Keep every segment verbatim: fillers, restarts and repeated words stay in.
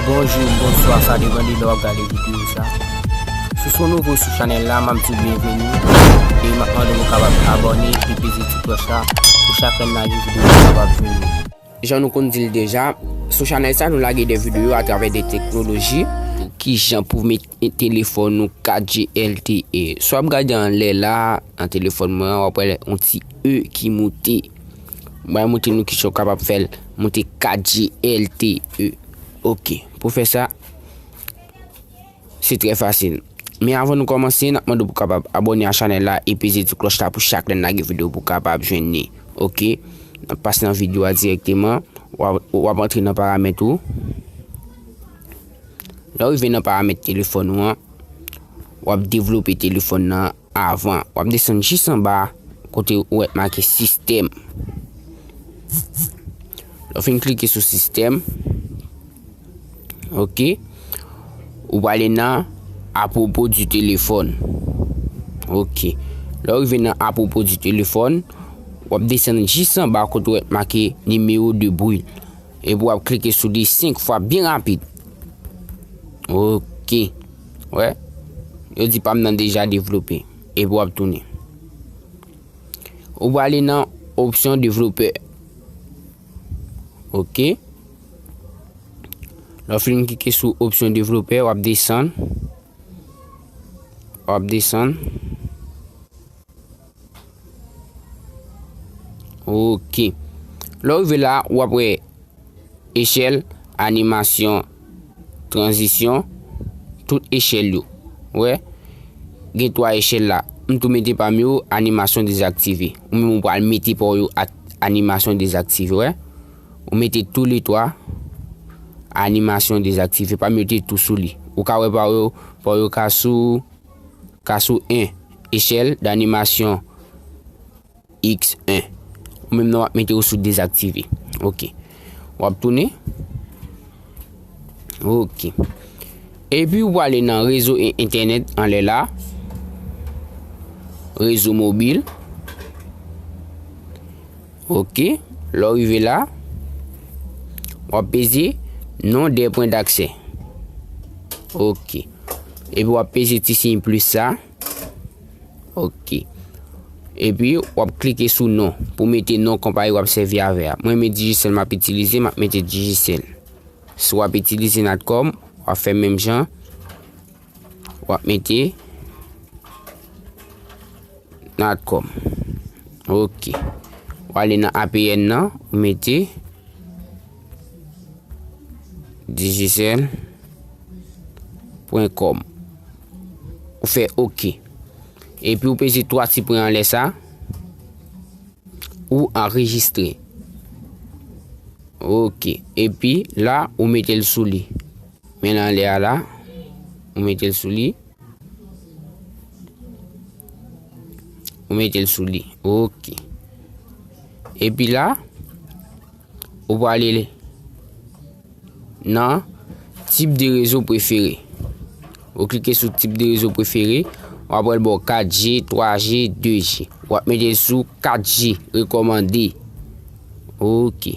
Bonjou, bonswa, sa depann de lè w ap gade videyo sa. Si w se yon nouvo sou chanèl la, m ap di w byenveni. E m ap mande w kapab abòne e peze ti klòch la pou chak lè n lage videyo pou w kapab jwenn li. Jan nou konn di l deja, sou chanèl sa nou lage de videyo atravè de teknoloji. Kijan pou mete telefòn nou kat G L T E. Si w ap gade anlè la, nan telefòn mwen an, w ap wè yon ti E ki moute. Mwen montre nou kijan w kapab fè l moute kat G L T E. Oke, pou fè sa, se trè fasil. Men avan nou kòmanse, n ap mande w pou w kapab abòne a chanèl la e peze ti klòch la pou chak lè n lage videyo pou w kapab jwenn li. Oke, n ap pase nan videyo a dirèkteman. W ap, w ap antre nan paramèt ou. Lè w rive nan paramèt telefòn ou an, w ap devlope telefòn nan avan. W ap desann jis anba kote ou wè make sistèm. Lè w fin klike sou sistèm, oke, ou prale nan apwopo di telefòn. Oke. Lè w rive nan apwopo di telefòn, w ap desann jis anba kote w wè make nimewo de bri. Epi w ap klike sou li senk fwa byen rapid. Oke. Wè. Yo di pa m nan deja devlope. Epi w ap tounen. Ou prale nan opsyon devlopè. Oke. Lè w fin klike sou opsyon devlopè, w ap desann. W ap desann. Oke. Lè w rive la, w ap wè echèl, animasyon, tranzisyon, tout echèl yo. Wè, gen twa echèl la. M tou mete pami yo animasyon dezaktive. Ou menm ou pral mete pa w yo ak animasyon dezaktive, wè. Ou mete toulètwa animasyon dezaktive. Pa mete tou sou li. Ou ka wè pa w yo, pa w yo ka sou, ka sou en. Echèl d'animation X en. Ou menm nan w ap mete w sou dezaktive. Oke. W ap tounen. Oke. Epi ou prale nan rezo e entènèt anlè la. Rezo mobil. Oke. Lè w rive la, w ap peze non de pwen daksè. Oke. Epi w ap peze ti siy plis sa. Oke. Epi w ap klike sou non pou mete non konpayi w ap sèvi avè a. Mwen men Digicel m ap itilize, m ap mete Digicel. Si w ap itilize Natcom, w ap fè menm jan. W ap mete Natcom. Oke. W ale nan A P N nan, ou mete digicel pwen com. Ou fè oke. Epi ou peze twa ti pwen anlè sa. Ou anrejistre. Oke. Epi la, ou mete l sou li. Men anlè a la, ou mete l sou li. Ou mete l sou li. Oke. Epi la, ou prale nan tip de rezo prefere. Ou klike sou tip de rezo prefere, w ap wè l ba w kat G, twa G, de G. W ap mete l sou kat G, rekòmande. Oke.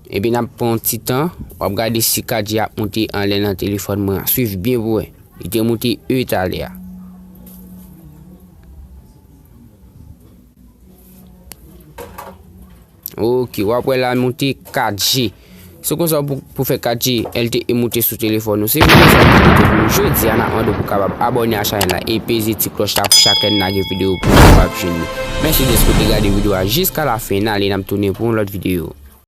Epi n ap pran yon ti tan, w ap gade si kat G ap moute anlè nan telefòn mwen an. Swiv byen pou wè. Li te moute e talè a. Oke, w ap wè la moute kat G. Se konsa pou, pou fè kat G L T E moute sou telefòn ou. Se videyo sa m te pote pou nou jodi a, n ap mande w pou w kapab abòne a chanèl la e peze ti klòch la pou chak lè n lage videyo pou w kapab jwenn li. Mèsi dèske w te gade videyo a jiska la fen. N ale, n ap tounen pou yon lòt videyo.